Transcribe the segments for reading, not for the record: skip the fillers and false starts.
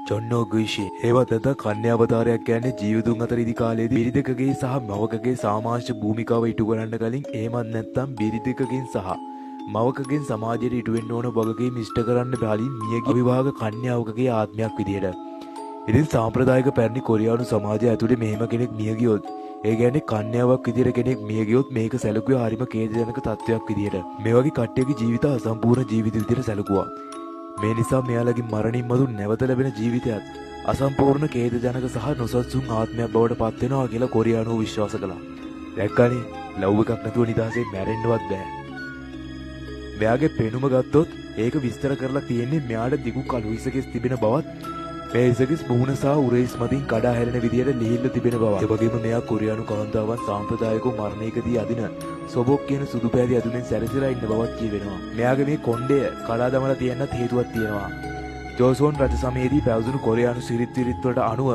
චොන්නෝ ගුයිෂි. ඒවත් නැත්නම් කන්‍යා අවතාරයක් කියන්නේ ජීවිතුන් අතර ඉදි කාලයේදී බිරිඳකගේ සහ මවකගේ සාමාන්‍ය භූමිකාව ඉටු කරන්න කලින්, එහෙමත් නැත්නම් බිරිඳකගෙන් සහ මවකගෙන් සමාජයට ඉටු වෙන්න ඕන වගකීම් ඉෂ්ට කරන්න කලින් මියගිය අවිවාහක කන්‍යාවකගේ ආත්මයක් විදියට. ඉතින් සාම්ප්‍රදායික පැරණි කොරියානු සමාජය ඇතුලේ මෙහෙම කෙනෙක් මිය ගියොත්, ඒ කියන්නේ කන්‍යාවක් විදියට කෙනෙක් මිය ගියොත්, මේක සැලකුවේ හරිම ඛේදජනක තත්ත්වයක් විදියට. මේ වගේ කට්ටියගේ ජීවිත අසම්පූර්ණ ජීවිත විදියට සැලකුවා. මේ නිසා මෙයාලගේ මරණින් මතු නැවත ලැබෙන ජීවිතයත් අසම්පූර්ණ, ඛේදජනක සහ නොසන්සුන් ආත්මයක් බවට පත් වෙනවා කියලා කොරියානුවෝ විශ්වාස කළා. දැක්කනේ, ලව් එකක් නැතුව නිදහසේ මැරෙන්නවත් බෑ. මෙයාගේ පෙනුම ගත්තොත් ඒක විස්තර කරලා තියෙන්නේ මෙයාට දිගු කළු හිසකෙස් තිබෙන බවත්, මේ හිසකෙස් මුහුණ සහ උරහිස් මතින් කඩා හැලෙන විදියට ලිහිල්ල තිබෙන බවත්. ඒ වගේම මෙයා කොරියානු කාන්තාවන් සාම්ප්‍රදායිකව මරණයකදී අදින සොබොක් කියන සුදු පැහැති ඇඳුමෙන් සැරසිලා ඉන්න බවත් කියවෙනවා. මෙයාගේ මේ කොණ්ඩය කඩා දමලා තියන්නත් හේතුවක් තියෙනවා. ජෝසෝන් රජ සමයේදී පැවතුණු කොරියානු සිරිත් විරිත් වලට අනුව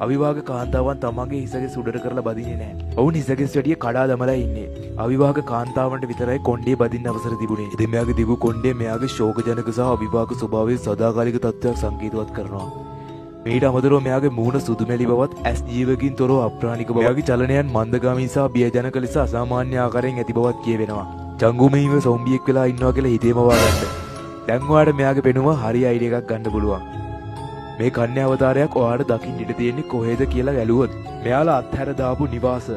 අවිවාහක කාන්තාවන් තමන්ගේ හිසකෙස් උඩට කරලා බදින්නේ නැහැ. ඔවුන් හිසකෙස් වැඩිය කඩා දමලා ඉන්නේ. අවිවාහක කාන්තාවන්ට විතරයි කොණ්ඩේ බදින්න අවසර තිබුණේ. ඉතින් මෙයාගේ දිගු කොණ්ඩේ මෙයාගේ ශෝකජනක සහ අවිවාහක ස්වභාවයේ සදාකාලික තත්ත්වයක් සංකේතවත් කරනවා. මීට අමතරව මෙයාගේ මූණ සුදුමැලි බවත්, ඇස් ජීවකින් තොරව අප්‍රාණික බවත්, මෙයාගේ චලනයන් මන්දගාමී සහ බියජනක ලෙස අසාමාන්‍ය ආකාරයෙන් ඇති බවත් කියවෙනවා. ජංගුමීව සොම්බියෙක් වෙලා ඉන්නවා කියලා හිතේම වාගන්න. දැන් ඔයාලට මෙයාගේ පෙනුම හරි අයිඩියා එකක් ගන්න පුළුවන්. මේ කන්‍යා අවතාරයක් ඔයාලට දකින්න ඉඩ තියෙන්නේ කොහෙද කියලා බැලුවොත්, මෙයාලා අත්හැර දාපු නිවාස,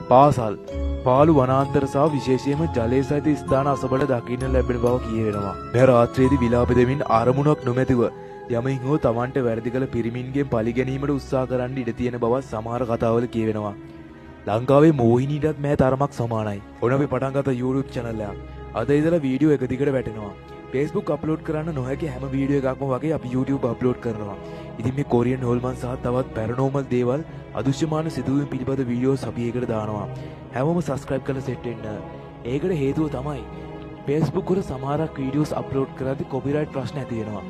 පාසල්, පාළු වනාන්තර සහ විශේෂයෙන්ම ජලය සහිත ස්ථාන අසබඩ දකින්න ලැබෙන බව කියවෙනවා. මෙයා රාත්‍රියේදී විලාප දෙමින් අරමුණක් නොමැතිව යමින් හෝ තමන්ට වැරදි කළ පිරිමින්ගෙන් පලි ගැනීමට උත්සාහ කරන්න ඉඩ තියෙන බවත් සමහර කතාවල කියවෙනවා. ලංකාවේ මෝහිනීටත් මෑ තරමක් සමානයි. ඔන්න අපි පටන් ගත්ත YouTube channel එක. අද ඉඳලා වීඩියෝ එක දිගට වැටෙනවා. Facebook upload කරන්න නොහැකි හැම වීඩියෝ එකක්ම වගේ අපි YouTube upload කරනවා. ඉතින් මේ කොරියන් හොල්මන් සහ තවත් පැරනෝමල් දේවල්, අදෘශ්‍යමාන සිදුවීම් පිළිබඳ වීඩියෝස් අපි ඒකට දානවා. හැමෝම subscribe කරලා සෙට් වෙන්න. ඒකට හේතුව තමයි Facebook වල සමහරක් වීඩියෝස් අප්ලෝඩ් කරද්දි කොපිරයිට් ප්‍රශ්න ඇති වෙනවා.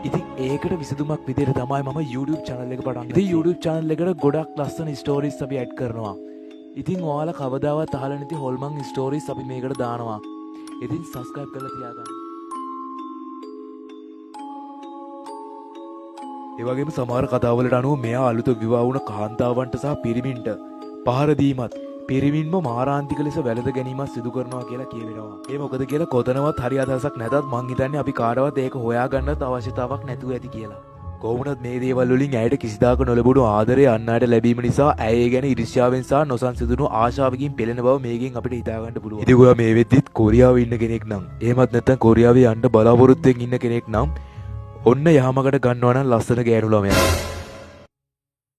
ඉතින් ඒකට විසඳුමක් විදියට තමයි මම YouTube channel එක පටන් ගත්තේ. ඉතින් YouTube channel එකට ගොඩක් ලස්සන ස්ටෝරීස් අපි ඇඩ් කරනවා. ඉතින් ඔයාලා කවදාවත් අහලා නැති හොල්මන් ස්ටෝරීස් අපි මේකට දානවා. ඉතින් subscribe කරලා තියාගන්න. ඒ වගේම සමහර කතාවලට අනුව මෙයා අලුත විවාහ වුණ කාන්තාවන්ට සහ පිරිමින්ට පහර දීමත්, පිරිමින්ම මාරාන්තික ලෙස වැළඳ ගැනීමත් සිදු කරනවා කියලා කියවෙනවා. ඒ මොකද කියලා කොතනවත් හරි අදහසක් නැතත් මං හිතන්නේ අපි කාටවත් ඒක හොයාගන්නත් අවශ්‍යතාවක් නැතුව ඇති කියලා. කොහොමුණත් මේ දේවල් වලින් ඇයට කිසිදාක නොලැබුණු ආදරය අන් අයට ලැබීම නිසා ඇය ඒ ගැන ඊර්ෂ්‍යාවෙන් සහ නොසන්සිඳුණු ආශාවකින් පෙළෙන බව මේකෙන් අපිට හිතා ගන්න පුළුවන්. ඉතින් ඔයා මේ වෙද්දිත් කොරියාවේ ඉන්න කෙනෙක් නම්, එහෙමත් නැත්නම් කොරියාවේ යන්න බලාපොරොත්තුවෙන් ඉන්න කෙනෙක් නම්, ඔන්න යහමකට ගන්නවා නම් ලස්සන ගෑනු ළමයා.